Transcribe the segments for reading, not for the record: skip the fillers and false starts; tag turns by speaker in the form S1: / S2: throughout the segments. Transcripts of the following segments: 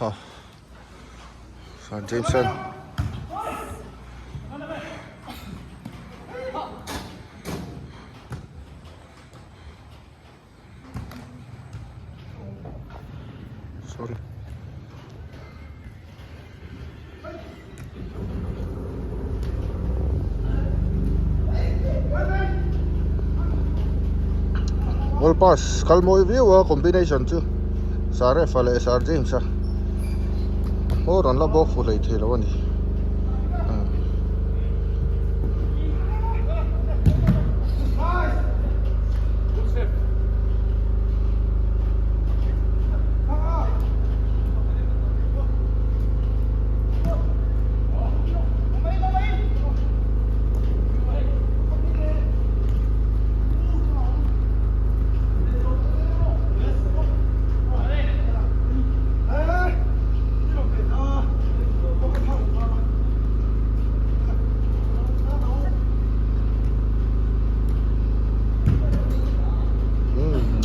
S1: Ha Sir Jameson Sorry. Goal pass kal mawi viau a combination chu Saref a leh Sir James a hmawr an la bawk fu hlei thei lo a ni.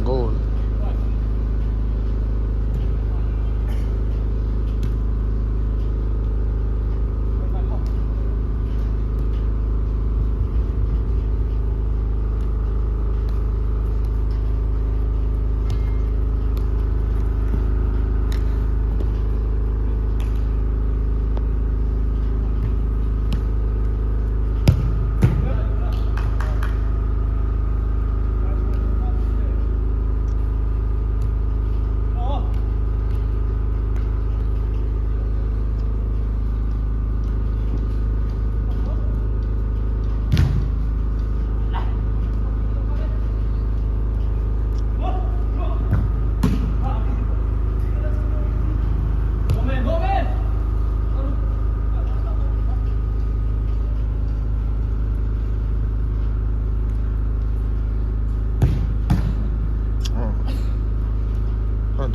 S1: Goal.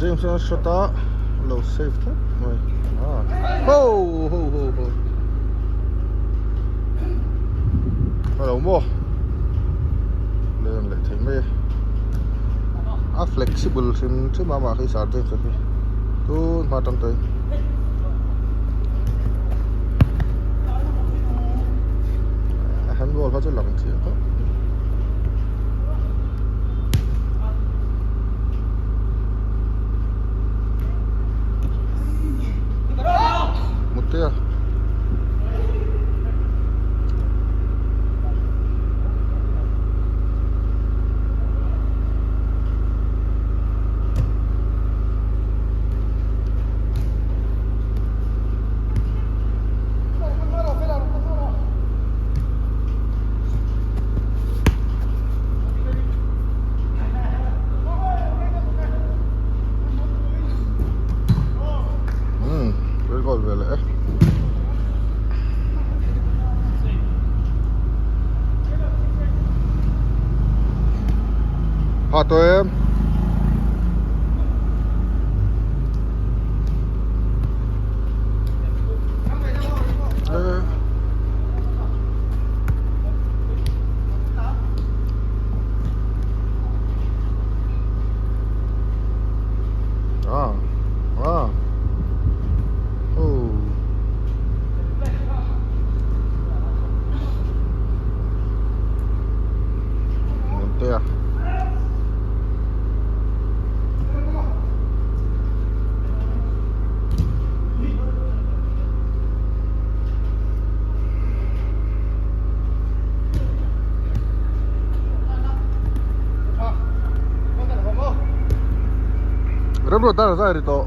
S1: James a shot a lo save tlat mai ah ho ho ho ho hello maw len leh thei mai a flexible hrim hrim a mah khi sir James a khi tun hma tang tawhin. A handball kha chu lang chiah khawp Mutea. Goal ve leh e. Ha tawh em. Ah, ah. Oh. Mutea. Remruat dar zai ri tawh.